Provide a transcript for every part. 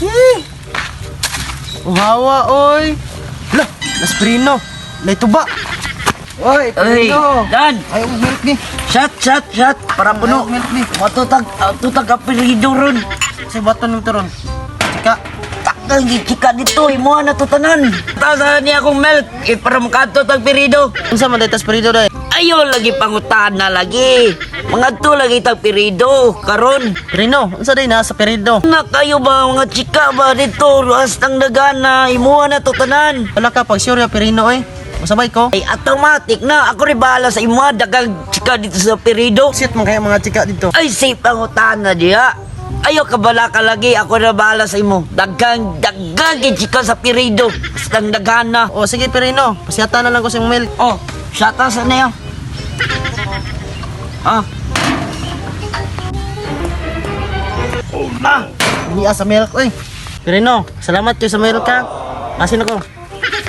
Eh. Uhawa, oy. Lah, Nasprino. Lay tuba. Oy, Ay, Prino. Dan! Ay, og milk ni. Shot, shot, shot! Para puno. Ay, milk ni. Matutag, tutag apelido ron. Sa baton ng turon. Chika. Takang gichika dito, imuha na to tanan. Tasa niya akong milk, eh, para makato tag pirido. Unsa man day tas Prino day? Ayo lagi pangutan na lagi. Mga to lagi tag pirido, karon. Prino, unsa day na sa Perido? Na kayo ba mga chika ba dito, hastang nagana, imuha na to tanan. Wala ka pag sure ya Perino oy. Masabay ko. Ay, automatic na. Ako rin bahala sa imuha, dagang chika dito sa pirido. Shit man kaya mga chika dito. Ay, safe ang utana diha. Ayo kabala ka lagi, ako na bahala sa imo. Dagang, dagang chika sa pirido. Bastang dagana. O sige Perino, pasiyata na lang ko sa imong milk. Oh, shata sa niya. Ah, Ah, niya sa milk oy. Perino, salamat kayo sa milk ha. Asin ako.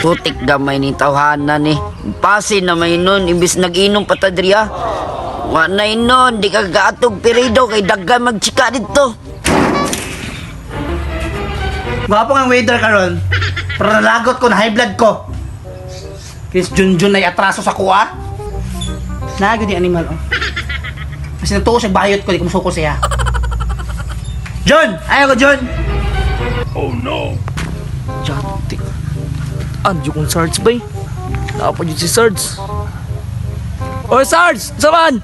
Putik gamay ni tawhana ni. Pasin na may nun, imbis nag-inom pa ta diri, ah. Wa na inon, di ka gaatog pirido kay daggan magchika dito. Gwapo ang weather karon. Pero nalagot ko na high blood ko. Chris Junjun ay atraso sa kuha. Naagad yung animal oh. Kasi natuo siya bayot ko, di ko musuko siya. John! Ayaw ko, John! Jati. Andiyo kong Sarge bay. Dapat yun si Sarge. Oy Sarge! Saman!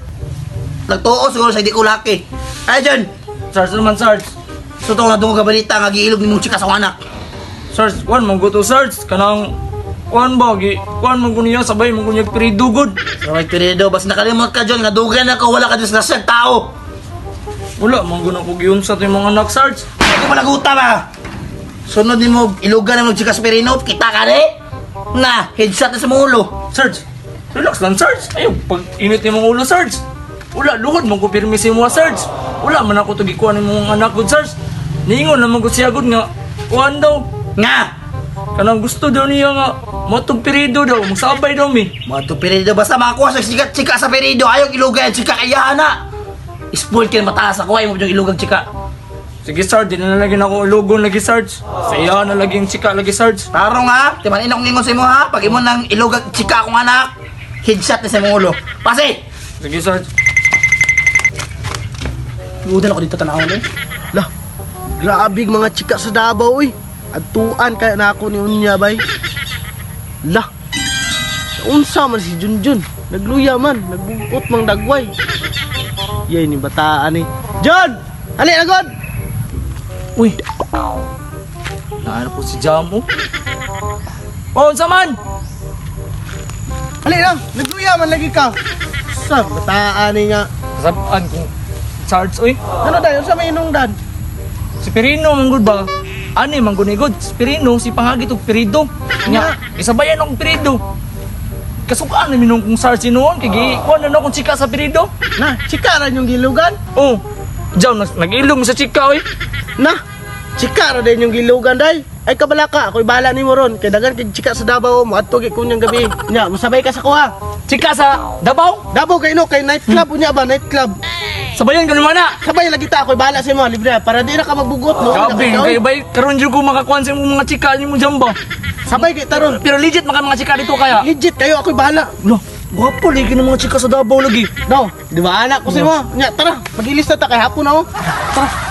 Nagtuo siguro sa hindi ko laki. Ay, John! Sarge naman Sarge. So to nga dungog ka balita nga giilog ni mong chika sa akong anak. Sarge, kuan man to Sarge. Kanang kuan ba gi kuan man ko niya sabay man ko niya piridugod. So may perido, basta nakalimot ka, John, nga dugan ako, wala ka disgrasya tao. Wala man ko na ko giun sa imong anak Sarge. Hindi mo naguta ba? Sunod ni mo, ilugan na mo chika sa perino, kita ka rin. Na, headshot na sa mong ulo. Sarge, relax lang Sarge. Ayaw pag init ni mong ulo Sarge. Wala luhod man ko pirmi sa imo Sarge. Wala man ako to gikuan imong anak gud Sarge. Niingon naman ko siya gud nga kuan daw. Nga! Kanang gusto daw niya nga motog pirido daw, magsabay daw mi. Mga to perido, basta makakuha sa chika, chika sa perido, ayaw ilugan, chika kaya na. Spoil ka na mataas ako, ayaw mo yung ilugang chika. Sige Sarge, di na lagi na ako ilugon lagi Sarge. Sa iya na lagi ang chika lagi Sarge. Tarong ha, timan inong ningon sa imo ha, pag imo nang ilugang chika akong anak, headshot na sa imong ulo. Pase! Sige Sarge. Ludan ako dito tanawon eh. Lah, grabe mga chika sa Davao oy. Adtuan kaya na ako ni Unya bay. Lah. Unsa man si Junjun? Nagluya man, nagbuot mang dagway. Yay ni bataan ni. John! Hali na god. Uy. Naano po si Jamo? Oh, unsa man? Hali lang, nagluya man lagi ka. Sa bataan ni nga. Sabaan kung Sarge uy. Ano dai unsa may inong dan? Si Pirino man gud ba? Ani man gud ni gud. Si Pirino si pangagit og Pirido. Nya, isabayan akong Pirido. Kasukaan na minong kong Sarge noon kay gi kuan na no kung chika sa Pirido. Na, chika ra yung gilugan. Oh. Jam nag-ilong sa chika oy. Na, chika ra din yung gilugan day. Ay kabalaka, ako'y bahala nimo ron. Kay dagan kay chika sa Davao, moadto gyud kunyang gabi. Nya, musabay ka sa kuha. Chika sa Davao. Davao kay no kay nightclub unya ba nightclub. Sabayan ka naman na. Sabay lagi ta ako'y bahala sa imo libre para di na ka magbugot no. Grabe, kay bay karon jud ko makakuan sa imong mga chika nimo dyan ba. Sabay kay taron. Pero legit maka mga chika dito kaya. Legit kayo ako'y bahala. Lo, gwapo lagi ng mga chika sa Davao lagi. No, di ba anak ko sa imo? Nya tara, magilis na ta kay hapon na oh. Tara.